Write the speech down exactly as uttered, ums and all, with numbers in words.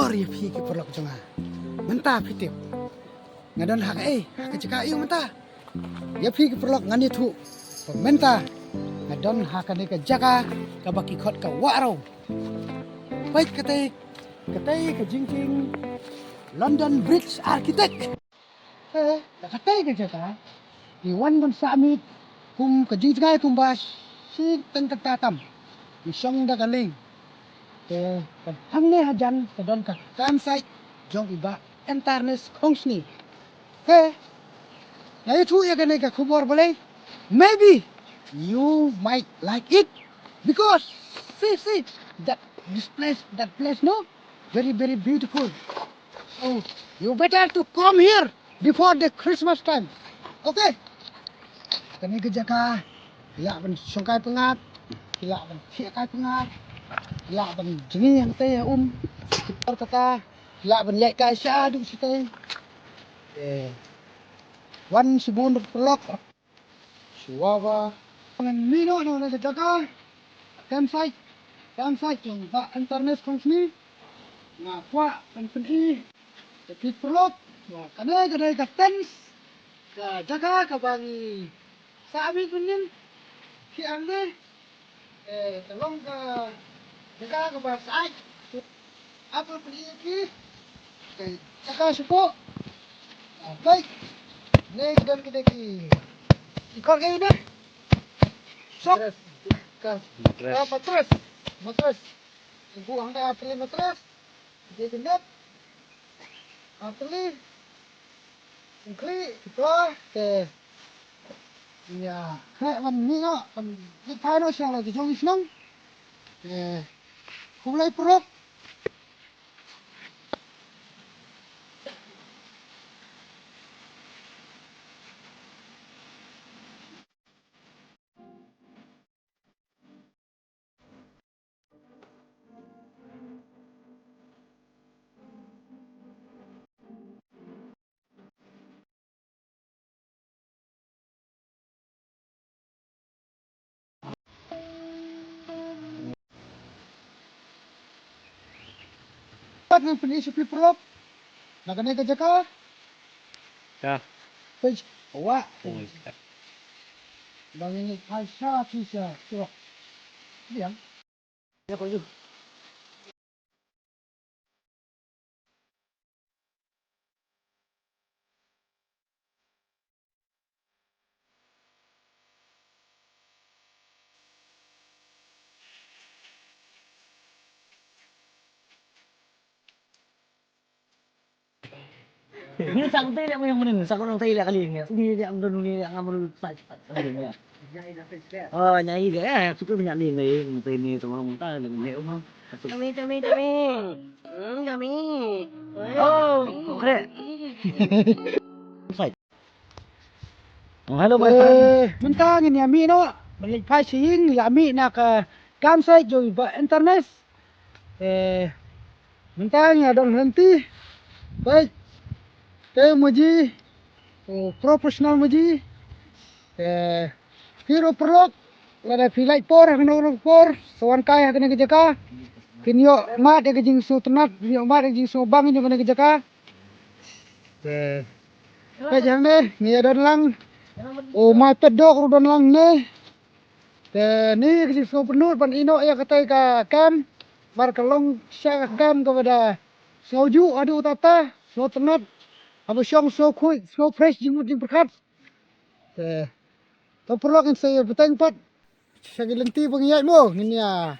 Ïa phi ki paralok jong nga, mynta phi tip nga don ha kaei, ha ka jaka aïu mynta? Ïa phi ki paralok ngan ïathuh ba mynta nga don ha kane ka jaka kaba ki khot ka Wahrew. Peit katei, katei ka jingkieng London Bridge Architect. Eh, da katei ka jaka ngi wan ban sah miet kum ka jingjngai kumba shi teng kata tam. Ngi shong da ka lieng. Te ka hangne hajan ka don ka campsite jong i Bah Enternes Khongsni. Te nga ïathuh ïa kane ka khubor balei, maybe you might like it because see, see that, this place, that place, no, very, very beautiful. So you better to come here before the Christmas time. Okay? Kane ka jaka, phi lah ban shong kai pyngngad, phi lah ban thiah kai pyngngad, phi lah ban jngi hangtei ha um, ki por kata, phi lah ban ïaid kai sha haduh shatei. Eh, wan shibun paralok. Shuwa ba ngan mih noh na kane ka jaka, campsite, campsite jong Bah Enternes Khongsni, nga kwah ban pyni ïa phi paralok ba kane ka dei ka tent, ka jaka kaba ngi sah miet mynnin. Phi hangne, eh, ka long ka jaka kaba sah. Ap ap ïa ki. Ka jaka shapoh. Ah, baik. Ne ki don kine ki, ki khot kaei ne? Sok. Mattress. Ka, mattress. Ah, mattress. Mattress. Ngi buh hangta ar tylli mattress. Ki bed. Ar tylli. Ngi khlieh, ngi pla, te ïa khreh ban mih noh, ban leit phai noh sha la ki jong ki shnong. Te khublei paralok. Pat ngan pyni sha phi paralok na kane ka jaka. Ka. Peit, wah. Oi, ka. Ba ngin ïa phai sha phi sha surok. Biang. Ïa ko ju. Ni sang te le mo yang men, sang orang te le kali ni. Ni le am don ni le ngam lu sai. Oh, nyai le, eh, suka banyak ni, ni, ni, ni, tu orang muntah ni, ni, rumah. Kami, kami, kami. Hmm, kami. Oh, kre. Sai. Oh, hello, my friend. Eh, mynta ngin ïa mih noh ban leit phai sha ïing, ïa mih na ka campsite jong i Bah Enternes. Eh, mynta ngi ïa don lynti. Bye. Te maji, oh, professional maji. Eh, phi ruh paralok, lada phi lait por ha kano kano por, sa wan kai ha kane ka jaka. Phin ïoh mad ïa ka jingsngewtynnat, phin ïoh mad ïa ka jingsngewbang jong kane ka jaka. Te peit hangne ngi ïa don lang. U Mai Petdok ruh don lang ne. Te ni ka jingsngewpynlut ban ïeh noh ïa katei ka kem. Namar ka long sha ka kem kaba da sngew juh haduh katta katta, sngewtynnat. Haba shong sngewkhuid, sngew fresh jingmut jingpyrkhat. Te to paralok ngin sa ïa bteng pat sha ki lynti ba ngi ïaid mo, ngin ïa